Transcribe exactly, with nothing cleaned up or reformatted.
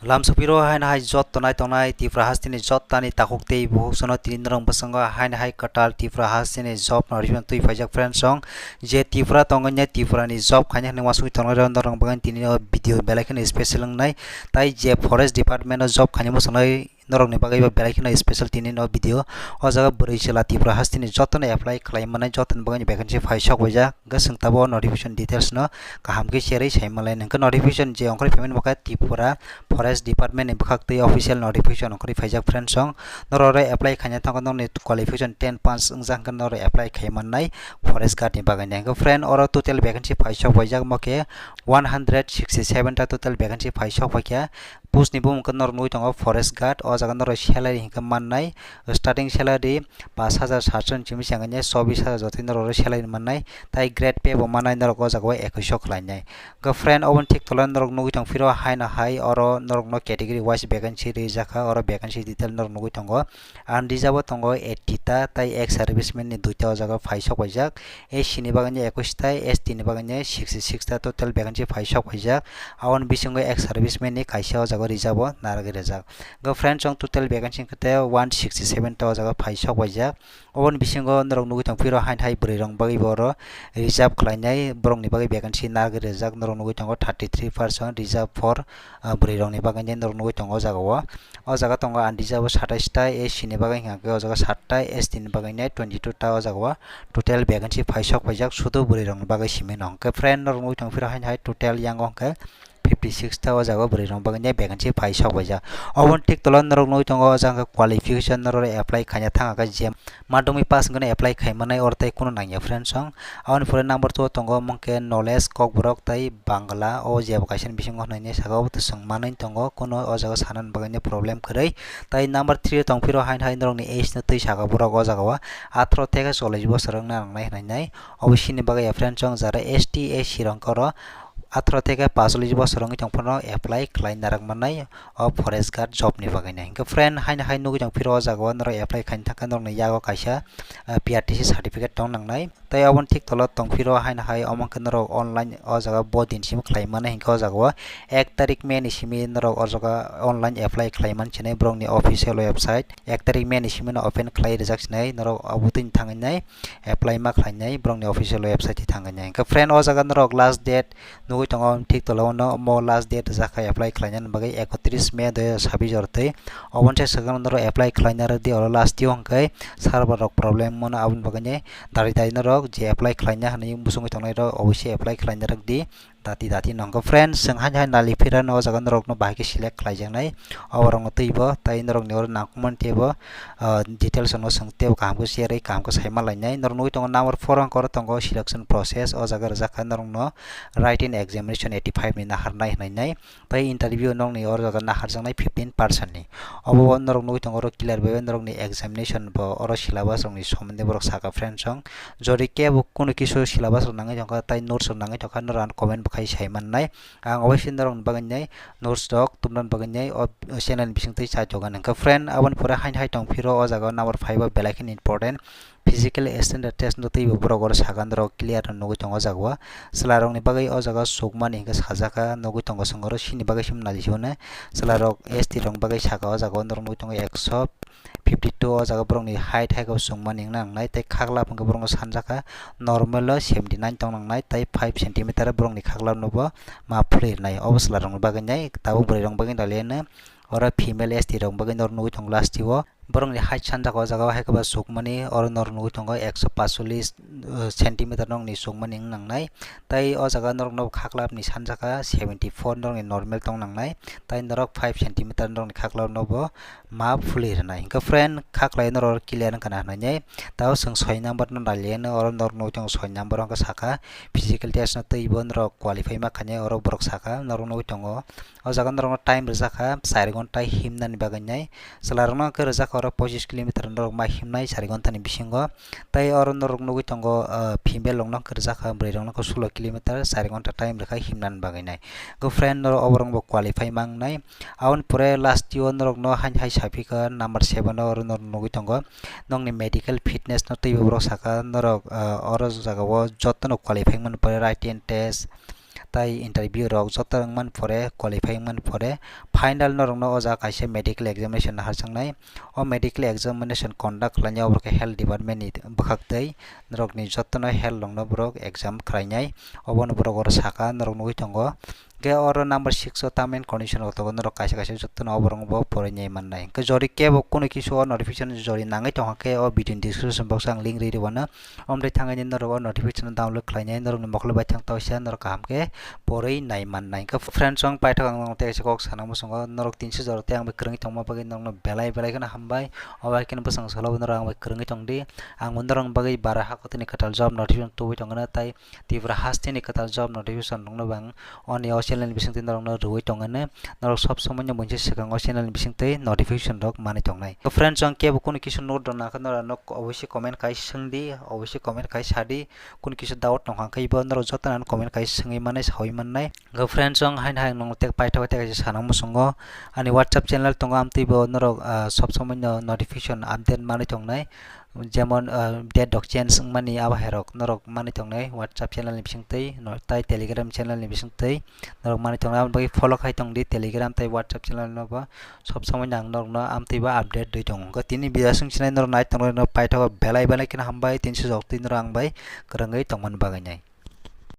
Lamsopiro haino hai jotto nai tongnai Tripura hasteni jottani takhuk tei bukhuk sono tini norok bwskango haino hai kwtal Tripura hasteni job notification twi phaijak friends song. Je Tripura tongwi ne Tripura ni job khaina hinwi uansugwi tongnai rok norok bagwi tini o video belai kheno special wngnai. Tai je forest department o job khaina bwskangnai norokni bagwi bo belai kheno special tini no video. O jaga bwrwi chwla Tripura hasteni jotono apply khlai mannai, jotoni bagwi vacancy phai sok baijak. Hwnkhe chwng tabuk notification details no kaham khe cherwi sai manlai. Hwnkhe notification je ongkhorwi phaimani bokhe Tripura Forest Department ni bwkhak twi official notification ongkhorwi phaijak friends song. Norok oro apply khaina thangkhe nokni qualification ten pass wngjak hwnkhe norok apply khai mannai forest guard ni bagwi. Hwnkhe friend oro total vacancy phai sok baijak mokhe one hundred sixty seven ta total vacancy phai sok baikha. Post ni bumung khe norok nugwi tongo forest guard, o jaga norok salary hinkhe mannai, starting salary pash hajar satso ni simi changkhe chobbish hajar jotoi norok salary mannai, tai grade pay bo mannai norok o jaga o ekwis so khlainai. Hwnkhe friend, oboni thik tola norok nugwi tong phiro haino hai oro norokno category wise vacancy rijak kha, oro vacancy detail norok nugwi tongo. Unreserved o tongo eighty ta, tai ex serviceman ni duita o jaga phai sok paijak. S C ni bagwi no ekwis ta, S T ni bagwi no sixty six ta total vacancy phai sok paijak. Aboni bisingo ex serviceman ni kaisa o jaga reserved o narwgwi rijak. Hwnkhe friends, chwng total vacancy hwnkhe one sixty seven ta o jaga phai sok paijak. Oboni bisingo norok nugwi tong phiro haino hai bwrwi rok bagwi bo oro reserve khlainai, borok ni bagwi vacancy narwgwi rijak, norok nugwi tongo thirty three percent reserve for, ah, bwrwi rok ni bagwi norok nugwi tongo o jaga o. O jaga tongo unreserved o satais ta, S C ni bagwi hwnkha khe o jaga saat ta, S T ni bagwi no twenty two ta o jaga o total vacancy phai sok paijak sudu bwrwi rok ni bagwi simi no. Hwnkhe friend, norok nugwi tong phiro haino hai total yang o hwnkhe fifty six ta o jaga o bwrwi rok bagwi no vacancy phai sok paijak. Oboni thik tola norok nugwi tongo o jaga qualification norok apply khaina thang khe je madhyamik pass wngkhe apply khai manai, oro tei kunu nangya friends song. Aboni pore number two o tongo omo khe knowledge, kokborok tei Bangla, o jeba kaisa ni bisingo hwnwi saka, obo to chwng manwi tongo, kunu o jaga sanani bagwi no problem kwrwi. Tai number three o tong phiro haino hai norokni age no twi saka borok o jaga o atharo theke chollish bosor wngna nangnai hwnwi nai. Obo sini bagwi ya friends song, jara S T, S C rok oro atharo theke pash chollish bosor wngwi tong phano apply khlai narwk mannai o forest guard job ni bagwi nai. Hwnkhe friend, haino hai nugwi tong phiro o jaga o norok apply khaina thangkhe norokni yago kaisa, ah, P R T C certificate tong nangnai. Tai aboni thik tola tong phiro haino hai omo khe norok online o jaga bo din simi khlai mano, hinkhe o jaga o ek tarik May ni simi norok o jaga online apply khlai man sinai borokni official website. Ek tarik May ni simi no open khlai rijak sinai, norok abo twi thangwi nai apply ma khlai nai borokni official website twi thangwi nai. Hinkhe friend, o jaga norok last date nugwi tongo thik tola o no, omo last date rijak kha apply khlaina bagwi ekotris May dui hajar sabbish oro twi. Oboni se swkang norok apply khlaina rwdi oro last o hwnkhe server rok problem mano, aboni bagwi ni dari dari norok je apply khlaina hinwi muchungwi tongnai rok oboise apply khlaina rwdi dati dati no. Hwnkhe friends, chwng haino hai nali phira no o jaga norok no bahai khe select khlaijaknai, obo rok no twibo tai norok ni oro nangkukmani teibo, ah, details no chwng teibo kaham khe share wi kaham khe sai manlainai. Norok nugwi tongo number four hwnkhe oro tongo selection process, o jaga rijak kha norok no written examination eighty five ni naharnai hwnwi nai. Tai interview nokni oro jaga naharjaknai fifteen percent ni. Obo norok nugwi tongo oro clear bai bai norokni examination bo oro syllabus rokni somondi borok saka friends song. Jodi kebo kunu kisu syllabus rok nangwi tongkha tai notes rok nangwi tongkha norok ano comment bo khai sai mannai. Ang oboise norokni bagwi nai notes rok tumnani bagwi nai o channel ni bisingtwi chai tongkha. Hwnkhe friend, aboni pore haino hai tong phiro o jaga o number five o belai kheno important. Physical standard test no twibo borok oro saka norok clear no nugwi tongo o jaga o. Chwla rokni bagwi o jaga o chukmani hinkhe sajak kha, nugwi tongo chwng oro sini bagwi se nali se mano. Chwla rok S T rokni bagwi saka o jaga o norok nugwi tongo ekso fifty two o jaga borokni height hai khe chukmani wngna nangnai tei khaklap hinkhe borokno sanjak kha normal o seventy nine tong nangnai tei five centimeter borokni khaklap no bo ma phulwi rwnai. Obo chwla rokni bagwi nai tabuk bwrwi rokni bagwi naliya no oro female S T rokni bagwi norok nugwi tongo last o. Borokni height sanjak o jaga o hai khe ba chukmani oro norok nugwi tongo ekso pash chollish, uh, centimeter nokni chukmani wng nangnai. Tai o jaga norokno khaklapni sanjak kha seventy four norokni normal tong nangnai. Tai norok five centimeter norokni khaklapno bo ma phulwi rwnai. Hwnkhe friend, khaklai norok clear wngkha na hwnwi. Tao chwng soi number no naliya no oro norok nugwi tongo soi number o hwnkhe sakha physical test no twibo norok qualify ma khainai oro borok sakha norok nugwi tongo. O jaga norokno time rijak kha char ghonta himnani bagwi nai. Chwla rokno khe rijak kha oro pochis kilometer norok ma himnai char ghonta ni bisingo. Tai oro norok nugwi tongo, ah, female rokno khe rijak kha bwrwi rokno khe sulo kilometer char ghonta time rwkha himnani bagwi nai. Hwnkhe friend norok oborok bo qualify ma wngnai. Aboni pore last o norokno haino hai saphi kha number seven o oro norok nugwi tongo nokni medical fitness no twibo borok sakha norok, ah, oro jaga o jotono qualify mani pore written test, tai interview rok joto wngmani pore, qualify wngmani pore, final norokno o jaga kaisa medical examination harjaknai. O medical examination conduct khlainai obo khe health department ni bwkhak twi, norokni jotono health rokno borok exam khlainai. Obono borok oro saka, norok nugwi tongo. Hwnkhe oro number six o term and condition rok tongo, norok kaisa kaisa jotono o borok bo porinai mannai. Hwnkhe jori kebo kunu kisu o notification jori nangwi tongkha khe o video ni description box o ang link rwi rwmano. Omtwi thangwi norok o notification download khlainai, norokni mokol bai thang tongsa norok kaham khe porwi nai mannai. Hwnkhe friends, ang paithak ang norok tei kaisa kok sana muchungo, norok tinso jora tei ang bai kwrwngwi tongma bagwi norokno belai belai kheno hambai. Obo hai kheno bwsang salo norok ang bai kwrwngwi tongdi. Ang bo norokni bagwi bara hakotini kwtal job notification tubui tongkha, tai Tripura hasteni kwtal job notification rokno bo ang oni o channel ni bisingtwi norokno rwui tongkha. Norok sob somoino moinse swkang o channel ni bisingtwi notification rok manwi tongnai. To friends, ang kebo kunu kisu note rok nangkha norok nok oboisoi comment khai swngdi, oboisoi comment khai sadi, kunu kisu doubt nongkha khe bo norok joto nang comment khai swngwi mannai, sawi mannai. Hwnkhe friends, ang haino hai nongno tek paithak bai tei kaisa sana muchungo, ani WhatsApp channel tongo, amtwi bo norok, ah, sob somoino notification update manwi tongnai. Jemon, ah, date rok change wngmani abo hai rok norok manwi tongnai WhatsApp channel ni bisingtwi, no, tai Telegram channel ni bisingtwi norok manwi tongnai. Aboni bagwi follow khai tongdi Telegram tai WhatsApp channel no bo, sob somoino ang norokno amtwi bo update rwi tongo. Hwnkhe tini video aswk sinai norok nai tongnai, norok paithak belai belai kheno hambai, tinso joktwi norok ang bai kwrwngwi tongmani bagwi nai.